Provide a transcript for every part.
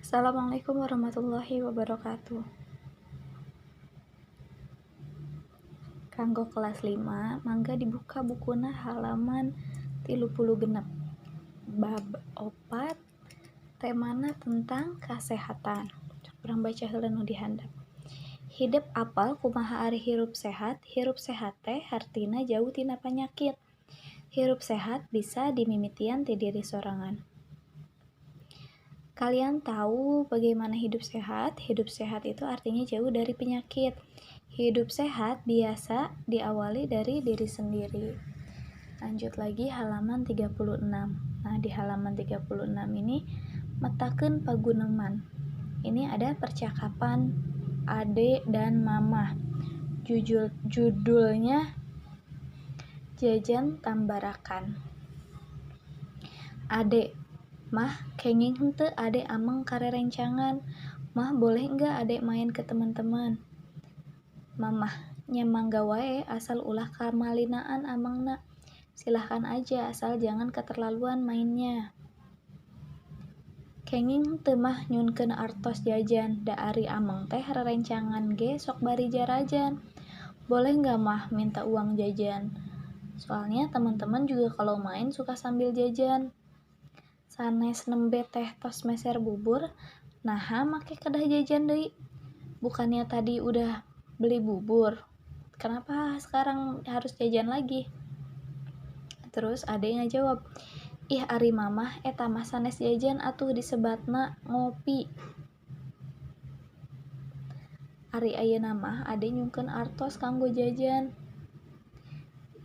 Assalamualaikum warahmatullahi wabarakatuh. Kanggo kelas 5, mangga dibuka bukuna halaman 36. Bab 4, temana tentang kasehatan. Urang baca heula nu dihandap. Hidep apal kumaha ari hirup sehat? Hirup sehat teh hartina jauh tina panyakit. Hirup sehat bisa dimimitian ti diri sorangan. Kalian tahu bagaimana hidup sehat? Hidup sehat itu artinya jauh dari penyakit. Hidup sehat biasa diawali dari diri sendiri. Lanjut lagi halaman 36. Nah, di halaman 36 ini metakeun paguneman. Ini ada percakapan Ade dan Mamah. Judulnya Jajan Tambarakan. Ade, Mah, kenging henteu ade ameng karerencangan. Mah, boleh enggak adek main ke teman-teman? Mamah, nya mangga wae asal ulah kamalinaan amengna. Silahkan aja asal jangan keterlaluan mainnya. Kenging henteu mah nyunkeun artos jajan, da ari ameng teh rerencangan ge sok bari jarajan. Boleh enggak mah minta uang jajan? Soalnya teman-teman juga kalau main suka sambil jajan. Sanes nembe teh tos meser bubur, naha make kedah jajan deui. Bukannya tadi udah beli bubur, kenapa sekarang harus jajan lagi? Terus ade ngajawab, ih ari mamah eta mah sanes jajan atuh disebatna ngopi. Ari ayeuna mah ade nyungkeun artos kanggo jajan.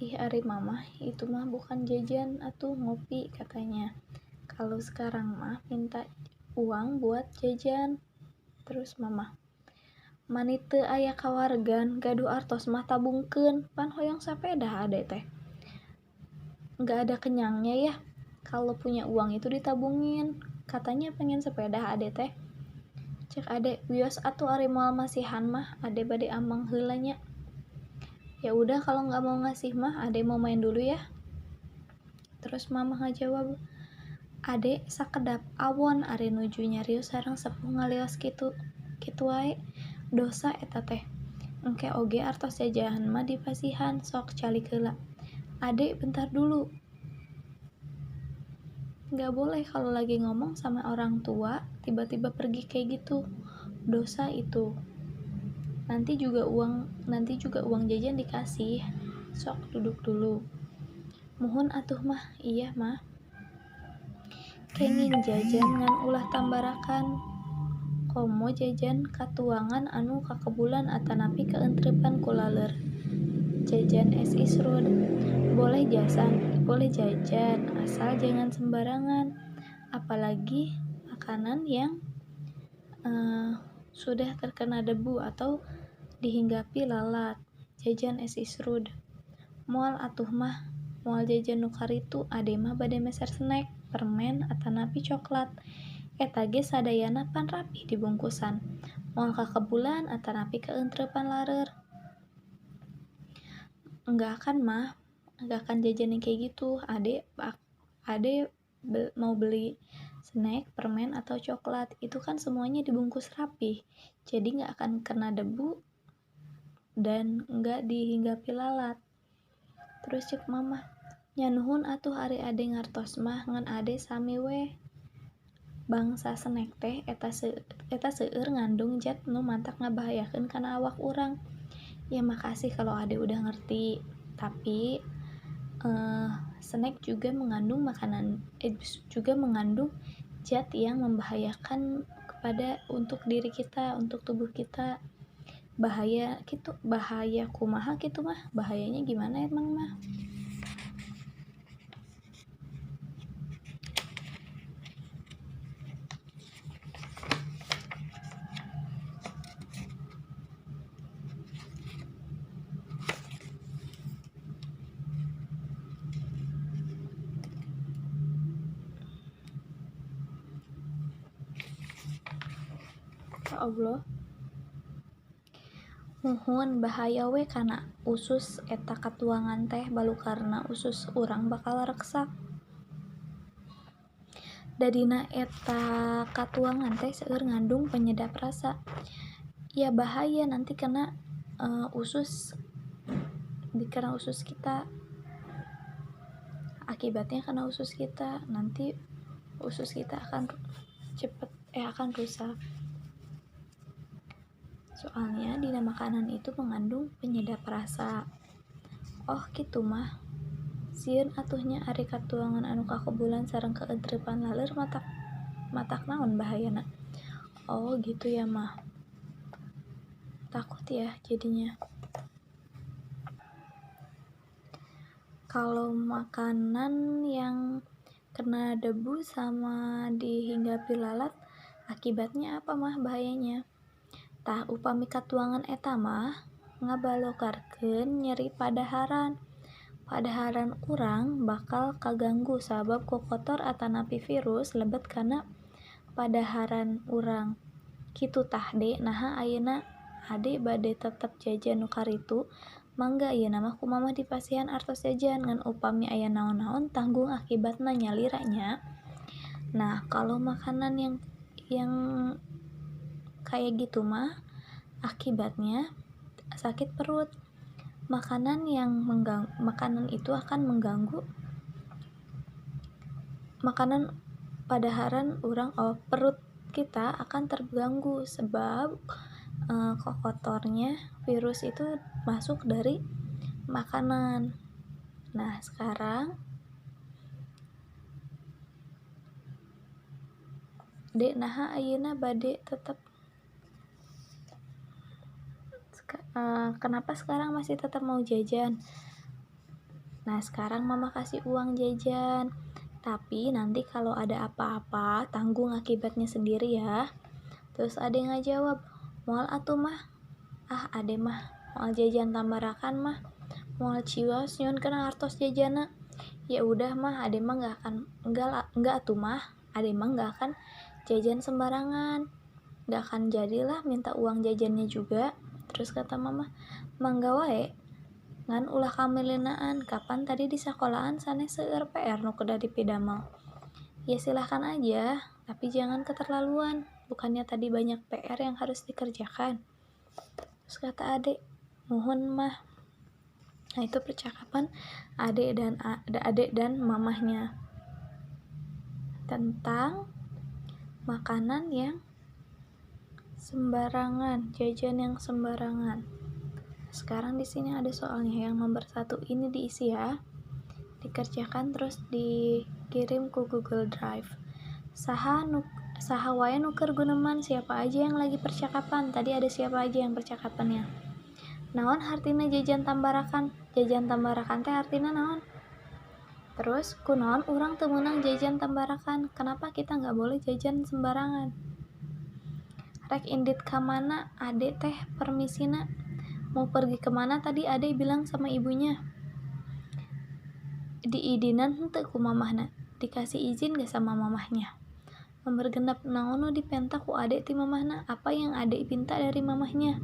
Ih ari mamah itu mah bukan jajan atuh ngopi katanya. Kalau sekarang mah minta uang buat jajan. Terus mamah, mani teu aya kawargan, gaduh artos mah tabungkeun, pan hoyong sapeda ade teh. Nggak ada kenyangnya ya, kalau punya uang itu ditabungin. Katanya pengen sepeda ade teh. Cek ade, wios atuh ari moal masihan mah, ade bade ameng heula nya. Ya udah kalau nggak mau ngasih mah, ade mau main dulu ya. Terus mamah ngajawab, ade sakedap awon ari nuju nyarios sareng sepuh ngalios kitu kitu wae dosa eta teh. Engke oge artos jajahan mah dipasihan, sok calik heula. Ade bentar dulu. Nggak boleh kalau lagi ngomong sama orang tua tiba-tiba pergi kayak gitu. Dosa itu. Nanti juga uang jajan dikasih. Sok duduk dulu. Muhun atuh mah, iya mah. Kenging jajan ngan ulah tambarakan. Komo jajan katuangan anu kakebulan atanapi kaentrepan ku laleur. Jajan es isrud. Boleh jajan asal jangan sembarangan. Apalagi makanan yang sudah terkena debu atau dihinggapi lalat. Jajan es isrud. Moal atuh mah, moal jajan nu karitu, ade mah bade meser snack, permen atanapi coklat. Eta ge sadayana pan rapih dibungkusan. Moal kakebulan atanapi kaentrepan lareur. Enggak akan mah, enggak akan jajan yang kayak gitu. Ade mau beli snack, permen atau coklat, itu kan semuanya dibungkus rapih. Jadi enggak akan kena debu dan enggak dihinggapi lalat. Terus cek mamah, nyanuhun atuh ari ade ngartos mah ngan ade sami weh. Bangsa snack teh eta seueur ngandung zat nu mantak ngabahayakeun kana awak urang. Ya makasih kalau ade udah ngerti, tapi snack juga mengandung zat yang membahayakan kepada untuk diri kita, untuk tubuh kita. Bahaya gitu, bahaya kumaha gitu mah, bahayanya gimana emang mah? Allah, muhun bahaya we kana usus eta katuangan teh balukarna usus urang bakal reksak. Da dina eta katuangan teh seueur ngandung penyedap rasa. Ya bahaya nanti kena usus, dikena usus kita. Akibatnya kena usus kita, nanti usus kita akan cepet akan rusak. Soalnya dina makanan itu mengandung penyedap rasa. Oh kitu mah. Sieun atuhnya ari katuangan anu kakebulan sareng kaentreupan laleur matak naon bahayana. Oh gitu ya mah. Takut ya jadinya. Kalau makanan yang kena debu sama dihinggapi lalat, akibatnya apa mah bahayanya? Tah upami katuangan eta mah ngabalokarkeun nyeri padaharan. Padaharan urang bakal kaganggu sabab kokotor atanapi virus lebet kana padaharan urang. Kitu tah De, naha ayeuna Ade bade tetep jajan nu karitu, mangga ieu mah ku mamah dipasihan artos jajan ngan upami aya naon-naon tanggung akibatna nyalira nya. Nah, kalau makanan yang kayak gitu mah akibatnya sakit perut. Makanan yang makanan itu akan mengganggu makanan padaharan urang, oh, perut kita akan terganggu sebab kotornya virus itu masuk dari makanan. Nah, sekarang Dek naha ayeuna bade tetep kenapa sekarang masih tetap mau jajan? Nah, sekarang mama kasih uang jajan, tapi nanti kalau ada apa-apa tanggung akibatnya sendiri ya. Terus ada yang ngajawab, moal atuh mah, ah ade mah moal jajan tambarakan mah, moal ciwas nyun kena artos jajana. Ya udah mah, ade mah nggak akan, enggak atuh mah, ade mah nggak akan jajan sembarangan, nggak akan jadilah minta uang jajannya juga. Terus kata mama, mangga wae ngan ulah kamilinaan, kapan tadi di sekolahan sanes seueur PR nu kedah dipidamel. Ya silahkan aja, tapi jangan keterlaluan, bukannya tadi banyak PR yang harus dikerjakan. Terus kata adek, mohon mah. Nah, itu percakapan adek dan mamahnya tentang makanan yang sembarangan, jajan yang sembarangan. Sekarang di sini ada soalnya yang nomor 1 ini diisi ya. Dikerjakan terus dikirim ke Google Drive. Saha wae nu keur guneman, siapa aja yang lagi percakapan? Tadi ada siapa aja yang percakapannya? Naon hartina jajan tambarakan? Jajan tambarakan teh hartina naon? Terus kunaon urang teu meunang jajan tambarakan? Kenapa kita nggak boleh jajan sembarangan? Rek indit ka mana ade teh permisina? Mau pergi kemana tadi ade bilang sama ibunya? Diidinan henteu ku mamahna, dikasih izin gak sama mamahnya? Nomor 6, naon nu dipenta ku ade ti mamahna? Apa yang ade pinta dari mamahnya?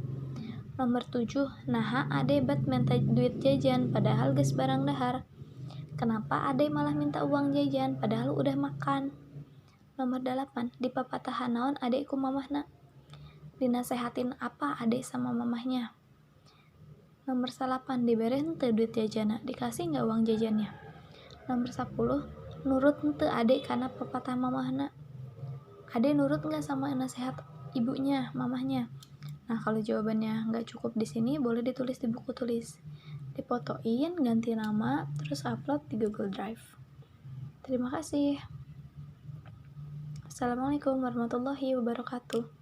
Nomor 7, naha ade bet minta duit jajan padahal geus barang dahar. Kenapa ade malah minta uang jajan padahal udah makan? Nomor 8, dipapatahan naon ade ku mamahna? Dinasehatin apa ade sama mamahnya? Nomor 9, dibere henteu duit jajana, dikasih nggak uang jajannya? Nomor 10, nurut henteu ade kana pepatah mamahna? Ade nurut nggak sama nasihat ibunya, mamahnya? Nah, kalau jawabannya nggak cukup di sini, boleh ditulis di buku tulis. Dipotoin, ganti nama, terus upload di Google Drive. Terima kasih. Assalamualaikum warahmatullahi wabarakatuh.